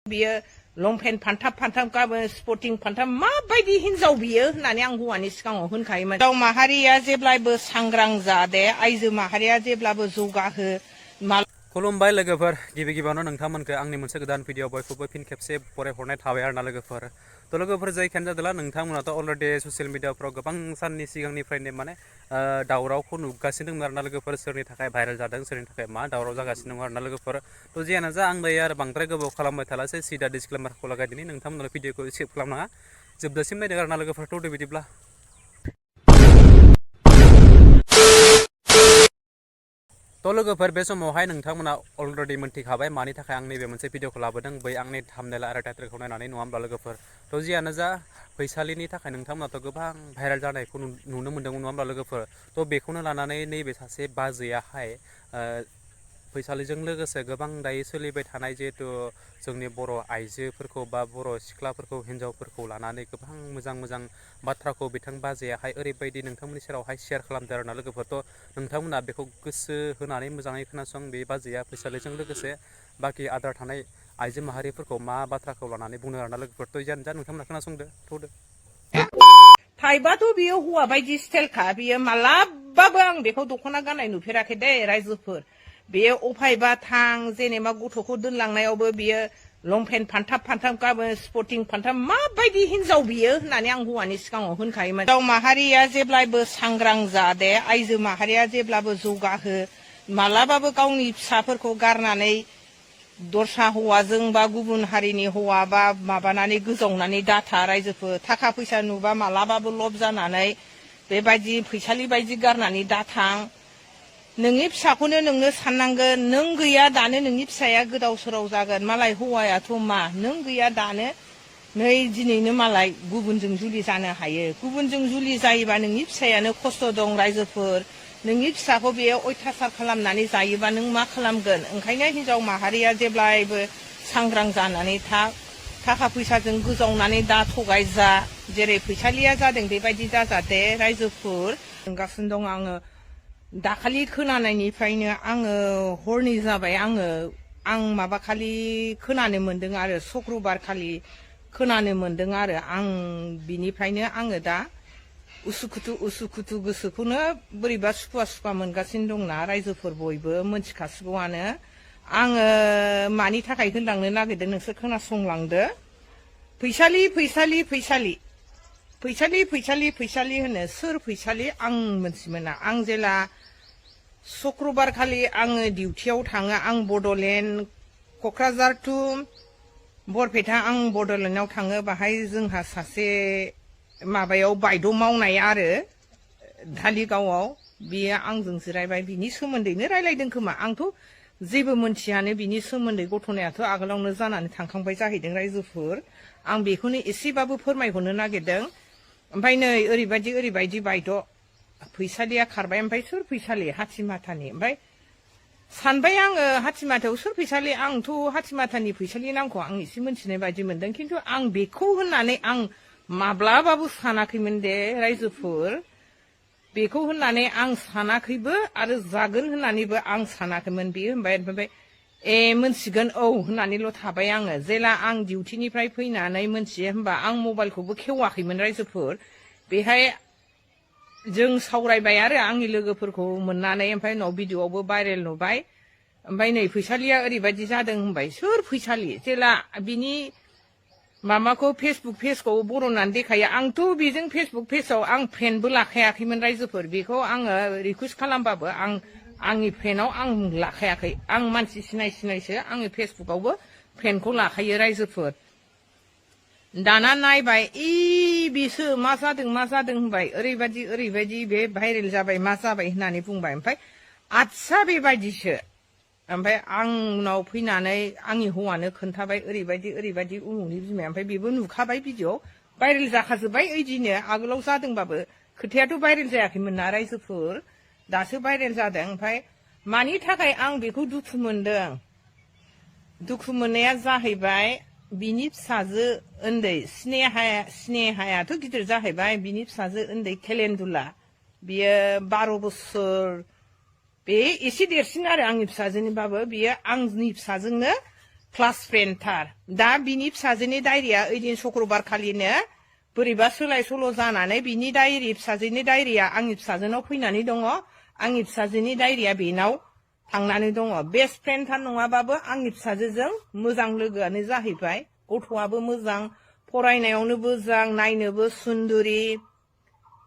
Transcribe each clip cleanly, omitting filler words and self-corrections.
बियो लंपेन्ट फान्थाब गाबो स्पर्टिं फान्थाब माबायदि हिनजाव बियो होननानै आं हौवानि सिगाङाव होनखायोमोन। हिनजाव माहारिया जेब्लाबो सांग्रां जादे आइजो माहारिया जेब्लाबो जौगाहो। खुलुमबाय लोगोफोर, गिबि गिबियावनो नोंथांमोनखौ आंनि मोनसे गोदान भिडिअ बयखौबो फिन खेबसे बरायहरनाय थाबाय आरोना लोगोफोर। थ' लोगोफोर जायखियानो जादोंला नोंथांमोनाथ' अलरेडि ससियेल मिडियाफ्राव गोबां साननि सिगांनिफ्रायनो माने दावरावखौ नुगासिनो दं आरोना लोगोफोर। सोरनि थाखाय भाइरेल जादों, सोरनि थाखाय मा दावराव जागासिनो दं आरोना लोगोफोर। थ' जियानो जा आं दायो आरो बांद्राय गोबाव खालामबाय थालासै, सिदा डिसक्लेमारखौ लागायदिनि। नोंथांमोना भिडिअखौ सेभ खालामनाङा, जोबजासिम नायदों आरोना लोगोफोर। थ' बिदिब्ला लोगोफोर बे समावहाय नोंथांमोना अलरेडि मोनथिखाबाय मानि थाखाय आं नैबे मोनसे भिडिअखौ लाबोदों, बै आंनि थाम्बनेल आरो टाइटेलखौ नायनानै, नङा होमब्ला लोगोफोर। थ' जियानो जा फैसालिनि थाखाय नोंथांमोनाथ' गोबां भाइरेल जानायखौ नुनो मोन्दोंमोन, नङा होमब्ला लोगोफोर। थ' बेखौनो लानानै नैबे सासे बाजैयाहाय फैसालिजों लोगोसे गोबां दायो सोलिबाय थानाय जिहेथु जोंनि बर' आइजोफोरखौ बा बर' सिख्लाफोरखौ, हिन्जावफोरखौ लानानै गोबां मोजां मोजां बाथ्राखौ बिथां बाजैयाहाय ओरैबायदि नोंथांमोननि सेरावहाय शेयार खालामदों आरोना लोगोफोर। थ' नोंथांमोना बेखौ गोसो होनानै मोजाङै खोनासं। बे बाजैया फैसालिजों लोगोसे बाखि आद्रा थानाय आइजो माहारिफोरखौ मा बाथ्राखौ लानानै बुंदों आरोना लोगोफोर। थ' जियानो जा नोंथांमोना खोनासंदो, थौदो। थाइबाथ' बियो हौवा बायदि स्टाइलखा, बियो मालाबाबो आं बेखौ दख'ना गाननाय नुफेराखै दे रायजोफोर। बेयो अफायबा थां जेनेबा गथ'खौ दोनलांनायावबो बियो लंपेन्ट फान्थाब गाबो स्पर्टिं फान्थाब माबायदि हिनजाव बियो होननानै आं हौवानि सिगाङाव होनखायोमोन। हिनजाव माहारिया जेब्लाबो सांग्रां जादे आइजो माहारिया जेब्लाबो जौगाहो। मालाबाबो गावनि फिसाफोरखौ गारनानै दस्रा हौवाजों बा गुबुन हारिनि हौवा बा माबानानै गोजावनानै दाथा रायजोफोर। थाखा फैसा नुबा मालाबाबो लब जानानै बेबायदि फैसालि बायदि गारनानै दाथां। नोंनि फिसाखौनो नोंनो साननांगोन, नों गैया दानो नोंनि फिसाया गोदाव सोराव जागोन। मालाय हौवायाथ' मा, नों गैया दानो नै दिनैनो मालाय गुबुनजों जुलि जानो हायो। गुबुनजों जुलि जायोबा नोंनि फिसायानो खस्थ' दं रायजोफोर। नोंनि फिसाखौ बेयो अयथासार खालामनानै जायोबा नों मा खालामगोन? ओंखायनो हिनजाव माहारिया जेब्लायबो सांग्रां जानानै थाखा फैसाजों गोजावनानै दा थगाय जा, जेरै फैसालिया जादों बेबायदि दाजादे रायजोफोर। सोंगासिनो दं आङो दाखालि खोनानायनिफ्रायनो आङो हरनै जाबाय। आं माबा खालि खोनानो मोन्दों आरो शुक्रबार खालि खोनानो मोन्दों आरो आं बिनिफ्रायनो आङो दा उसुखुथु गोसोखौनो बोरैबा सुखुवा मोनगासिनो दंना रायजोफोर। बयबो मोनथिखासिगौआनो। आङो मानि थाखाय होनलांनो नागिरदों नोंसोर खोनासंलांदो। फैसालि होनो। सोर फैसालि आं मोनथिमोना। आं जेला शुक्रबार खालि आङो डिउटियाव थाङो, आं बड'लेण्ड क'क्राझार टु बरपेटा आं बड'लेण्डआव थाङो। बाहाय जोंहा सासे माबायाव बायद' मावनाय आरो धालिगावआव, बियो आंजों जिरायबाय। बिनि सोमोन्दैनो रायलायदों खोमा, आंथ' जेबो मोनथियानो बिनि सोमोन्दै। गथ'नायाथ' आगोलावनो जानानै थांखांबाय जाहैदों रायजोफोर। आं बेखौनो एसेबाबो फोरमायहरनो नागिरदों। ओमफ्राय नै ओरैबायदि बायद' फैसालिया खारबाय। ओमफ्राय सोर फैसालि? हाथिमाथानि। ओमफ्राय सानबाय आङो हाथिमाथायाव सोर फैसालि? आंथ' हाथिमाथानि फैसालि नामखौ आं एसे मोनथिनाय बायदि मोनदों, खिन्थु आं बेखौ होननानै आं माब्लाबाबो सानाखैमोन दे रायजोफोर। बेखौ होननानै आं सानाखैबो आरो जागोन होननानैबो आं सानाखैमोन। बेयो होनबाय ओमफ्राय मोनथिगोन औ होननानैल' थाबाय आङो। जेला आं डिउटिनिफ्राय फैनानै मोनथियो होमबा आं मबाइलखौबो खेवाखैमोन रायजोफोर। बेहाय जों सावरायबाय आरो आंनि लोगोफोरखौ मोननानै, ओमफ्राय उनाव भिडिअ'आवबो भाइरेल नुबाय। ओमफ्राय नै फैसालिया ओरैबायदि जादों होनबाय। सोर फैसालि? जेला बिनि माबाखौ फेसबुक पेजखौ बर'नानै देखायो। आंथ' बेजों फेसबुक पेजाव आं फ्रेन्डबो लाखायाखैमोन रायजोफोर। बेखौ आङो रिकुवेस्ट खालामबाबो आंनि फ्रेन्डआव आं लाखायाखै। आं मानसि सिनायसो आङो फेसबुकआवबो फ्रेन्डखौ लाखायो रायजोफोर। दाना नायबाय बेसो मा जादों होनबाय। ओरैबायदि बे भाइरेल जाबाय, मा जाबाय होननानै बुंबाय। ओमफ्राय आदसा बेबायदिसो। ओमफ्राय आंनाव फैनानै आंनि हौवानो खोन्थाबाय, ओरैबायदि उमुखनि बिमाया। ओमफ्राय बेबो नुखाबाय भिडिअ' भाइरेल जाखाजोब्बाय। ओइदिनो आगोलाव जादोंबाबो खोथायाथ' भाइरेल जायाखैमोन ना रायजोफोर, दासो भाइरेल जादों। ओमफ्राय मानि थाखाय आं बेखौ दुखु मोनदों? दुखु मोननाया जाहैबाय बिनि फिसाजो उन्दै स्नेहायाथ' गिदिर जाहैबाय। बिनि फिसाजो उन्दै केलेन्डुला, बियो 12 बोसोर, बे एसे देरसिन आरो आंनि फिसाजोनिबाबो। बियो आंनि फिसाजोंनो क्लास फ्रेन्डथार दा बिनि फिसाजोनि डायरिया ओइदिन शुक्रबार खालिनो बोरैबा सोलाय सोल' जानानै बिनि डायरि फिसाजोनि डायरिया आंनि फिसाजोनाव फैनानै दङ आंनि फिसाजोनि डायरिया बेनाव थांनानै दङ बेस्ट फ्रेन्डथार नङाबाबो आंनि फिसाजोजों मोजां लोगोआनो जाहैबाय गथ'आबो मोजां फरायनायावनो मोजां नायनोबो सुन्दुरि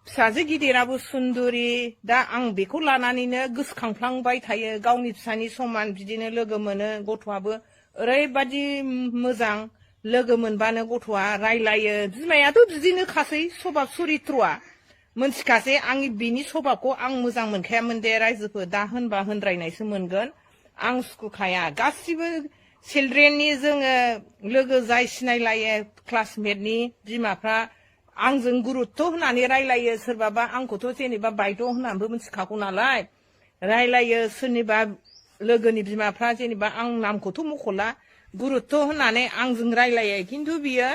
फिसाजो गिदिराबो सुन्दुरि दा आं बेखौ लानानैनो गोसोखांफ्लांबाय थायो गावनि फिसानि समान बिदिनो लोगो मोनो गथ'आबो ओरैबादि मोजां लोगो मोनबानो गथ'आ रायलायो बिमायाथ' बिदिनो खासै सभाब चरित्रआ मोनथिखासै आं बिनि सभाबखौ आं मोजां मोनखायामोन दे रायजोफोर दा होनबा होनद्रायनायसो मोनगोन आं सुखुखाया गासिबो चिल्ड्रेननि जोङो लोगो जाय सिनायलायो क्लासमेटनि बिमाफ्रा आंजों गुरुत्थ होनानै रायलायो सोरबाबा आंखौथ' जेनेबा बायद' होननानैबो मिथिखागौ नालाय रायलायो सोरनिबा लोगोनि बिमाफ्रा जेनेबा आं नामखौथ' मख'ला गुरुत्थ होननानै आंजों रायलायो खिन्थु बियो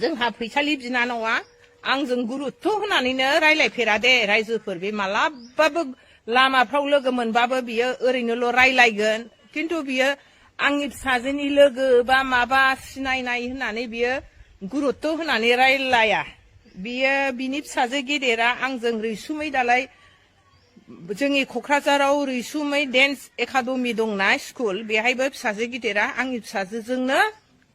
जोंहा फैसालि बिनानावा आंजों गुरुत्थ होनानैनो रायलायफेरा दे रायजोफोर बे मालाबाबो लामाफ्राव लोगो मोनबाबो बियो ओरैनोल' रायलायगोन खिन्थु बियो आंनि फिसाजोनि लोगो बा माबा सिनायनाय होननानै बियो गुरुत्थ होनानै रायलाया बियो बिनि फिसाजो गेदेरा आंजों रैसुमै दालाय जोंनि क'क्राझाराव रैसुमै डेन्स एकाडेमि दंना स्कुल बेहायबो फिसाजो गिदिरा आंनि फिसाजोजोंनो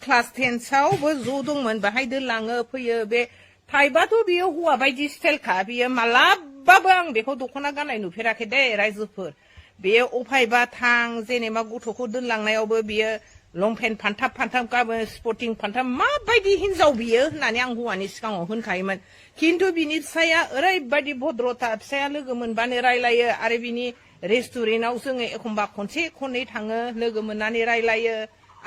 क्लास 10आवबो ज' दंमोन बाहाय दोनलाङो फैयो बे थाइबाथ' बियो हौवा बायदि स्टाइलखा बियो मालाबाबो आं बेखौ दख'ना गाननाय नुफेराखै दे रायजोफोर बेयो अफायबा थां जेनेबा गथ'खौ दोनलांनायावबो बियो लंपेन्ट फानथाब फानथाब गाबो स्पर्टिं फानथाब माबायदि हिनजाव बियो होननानै आं हौवानि सिगाङाव होनखायोमोन खिन्थु बिनि फिसाया ओरैबायदि भद्रथा फिसाया लोगो मोनबानो रायलायो आरो बिनि रेस्टुरेन्टआव जोङो एखमबा खनसे खननै थाङो लोगो मोननानै रायलायो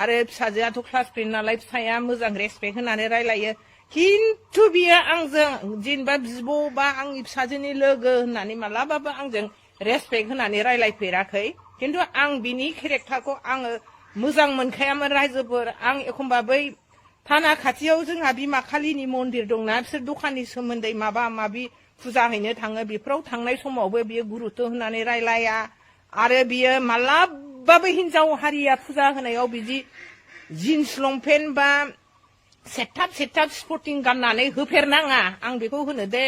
आरो फिसाजोआथ' क्लास फ्रेन्ड नालाय फिसाया मोजां रेसपेक्ट होनानै रायलायो खिन्थु बियो आंजों जेनेबा बिब' बा आंनि फिसाजोनि लोगो होननानै मालाबाबो आंजों रेसपेक्ट होनानै रायलायफेराखै खिन्थु आं बिनि केरेक्टारखौ आङो मोजां मोनखायामोन रायजोफोर आं एखमबा बै थाना खाथियाव जोंहा बिमा कालिनि मन्दिर दंना बिसोर दखाननि सोमोन्दै माबा माबि फुजा हैनो थाङो बेफोराव थांनाय समावबो बियो गुरुत्थ होनानै रायलाया आरो बियो मालाबाबो हिनजाव हारिया फुजा होनायाव बिदि जिन्स लंपेन्ट बा सेथाब सेथाब स्पर्टिं गाननानै होफेरनाङा आं बेखौ होनो दे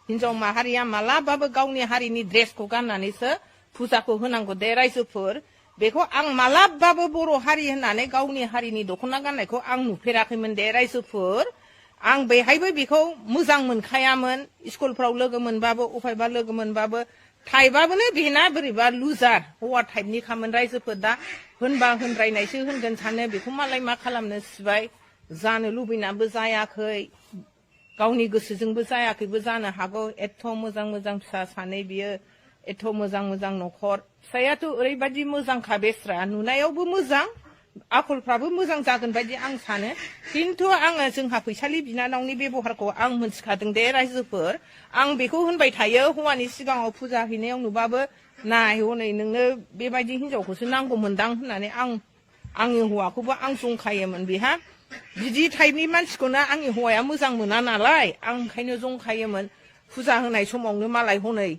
हिनजाव माहारिया मालाबाबो गावनि हारिनि ड्रेसखौ गाननानैसो फुजाखौ होनांगौ दे रायजोफोर बेखौ आं मालाबाबो बर' हारि होननानै गावनि हारिनि दख'ना गाननायखौ आं नुफेराखैमोन दे रायजोफोर आं बेहायबो बेखौ मोजां मोनखायामोन स्कुलफ्राव लोगो मोनबाबो अफायबा लोगो मोनबाबो थाइबाबोनो बेना बोरैबा लुजार हौवा टाइपनिखामोन रायजोफोर दा होनबा होनद्रायनायसो होनगोन सानो बेखौ मालाय मा खालामनो सिबाय जानो लुबैनाबो जायाखै गावनि गोसोजोंबो जायाखैबो जानो हागौ एथ' मोजां मोजां फिसा सानै बियो एथ' मोजां मोजां न'खर फिसायाथ' ओरैबायदि मोजांखा बेस्रा नुनायावबो मोजां आखलफ्राबो मोजां जागोन बायदि आं सानो खिन्थु आङो जोंहा फैसालि बिनानावनि बेबहारखौ आं मोनथिखादों दे रायजोफोर आं बेखौ होनबाय थायो हौवानि सिगाङाव फुजा हैनायाव नुबाबो नाय हनै नोंनो बेबायदि हिनजावखौसो नांगौमोनदां होननानै आंनि हौवाखौबो आं जंखायोमोन बेहा बिदि टाइपनि मानसिखौनो आंनि हौवाया मोजां मोना नालाय आं ओंखायनो जंखायोमोन फुजा होनाय समावनो मालाय हनै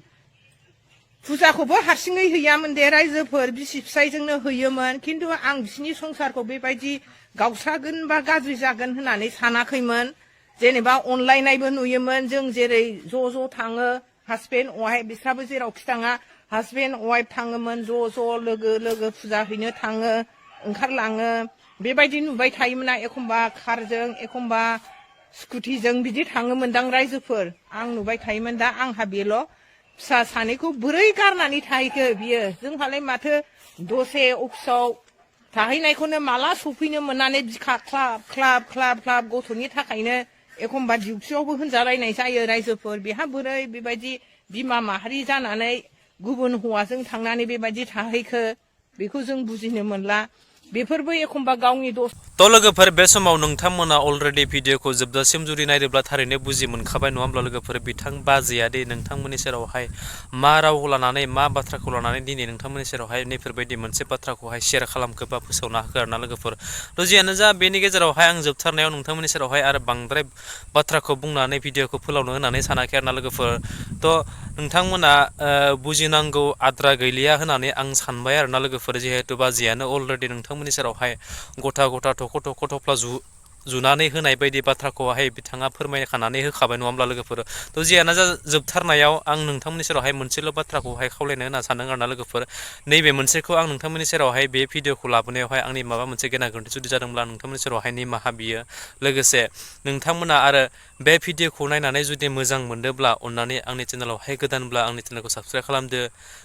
फुजाखौबो हारसिङै हैयामोन दे रायजोफोर बिसि फिसायजोंनो हैयोमोन खिन्थु आं बिसिनि संसारखौ बेबायदि गावस्रागोन बा गाज्रि जागोन होननानै सानाखैमोन जेनेबा अनलायनायबो नुयोमोन जों जेरै ज' ज' थाङो हासबेन्ड वाइफ बिस्राबो जेरावखि थाङा हासबेन्ड वाइफ थाङोमोन ज' ज' लोगो लोगो फुजा हैनो थाङो ओंखारलाङो बेबायदि नुबाय थायोमोन एखमबा कारजों एखमबा स्कुटिजों बिदि थाङोमोनदां रायजोफोर आं नुबाय थायोमोन दा आंहा बेल' फिसा सानैखौ बोरै गारनानै थाहैखो बियो जोंहालाय माथो दसे अफिसाव थाहैनायखौनो माला सफैनो मोननानै बिखा ख्लाब ख्लाब ख्लाब ख्लाब गथ'नि थाखायनो एखमबा डिउटियावबो होनजालायनाय जायो रायजोफोर बेहा बोरै बेबायदि बिमा माहारि जानानै गुबुन हौवाजों थांनानै बेबायदि थाहैखो बेखौ जों बुजिनो मोनला बेफोरबो एखमबा गावनि दस थ' लोगोफोर बे समाव नोंथांमोना अलरेडि भिडिअखौ जोबजासिम जुदि नायदोंब्ला थारैनो बुजि मोनखाबाय नङा होमब्ला लोगोफोर बिथां बाजैया दि नोंथांमोननि सेरावहाय मा रावखौ लानानै मा बाथ्राखौ लानानै दिनै नोंथांमोननि सेरावहाय नैफोरबायदि मोनसे बाथ्राखौहाय शेयार खालामखो बा फोसावना होखो आरोना लोगोफोर थ' जियानो जा बेनि गेजेरावहाय आं जोबथारनायाव नोंथांमोननि सेरावहाय आरो बांद्राय बाथ्राखौ बुंनानै भिडिअखौ फोलावनो होननानै सानाखै आरोना लोगोफोर थ' नोंथांमोना बुजिनांगौ आद्रा गैलिया होननानै आं सानबाय आरोना लोगोफोर जिहेतु बाजैयानो अलरेडि नोंथांमोन नोंथांमोननि सेरावहाय गथा गथा थख' थफ्ला जुनानै होनाय बायदि बाथ्राखौहाय बिथाङा फोरमायखानानै होखाबाय नङा होमब्ला लोगोफोर थ' जियानो जा जोबथारनायाव आं नोंथांमोननि सेरावहाय मोनसेल' बाथ्राखौहाय खावलायनो होनना सानदों आरोना लोगोफोर नैबे मोनसेखौ आं नोंथांमोननि सेरावहाय बे भिडिअखौ लाबोनायावहाय आंनि माबा मोनसे गेना गोरोन्थि जुदि जादोंब्ला नोंथांमोननि सेरावहाय निमाहा बियो लोगोसे नोंथांमोना आरो बे भिडिअखौ नायनानै जुदि मोजां मोनदोंब्ला अननानै आंनि चेनेलावहाय गोदानब्ला आंनि चेनेलखौ साबस्क्राइब खालामदो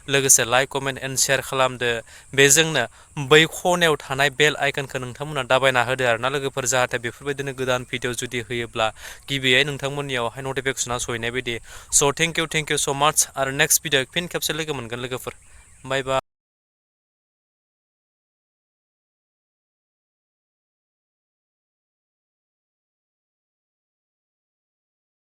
लोगोसे लाइक कमेन्ट एन्ड शेयार खालामदो बेजोंनो बै खनायाव थानाय बेल आइकनखौ नोंथांमोना दाबायना होदो आरोना लोगोफोर जाहाथे बेफोरबायदिनो गोदान भिडिअ जुदि होयोब्ला गिबियै नोंथांमोननियावहाय नटिफिकेसना सहैनाय बायदि स' थेंक इउ स' माच आरो नेक्स्ट भिडिअ फिन खेबसे लोगो मोनगोन लोगोफोर बाय बाय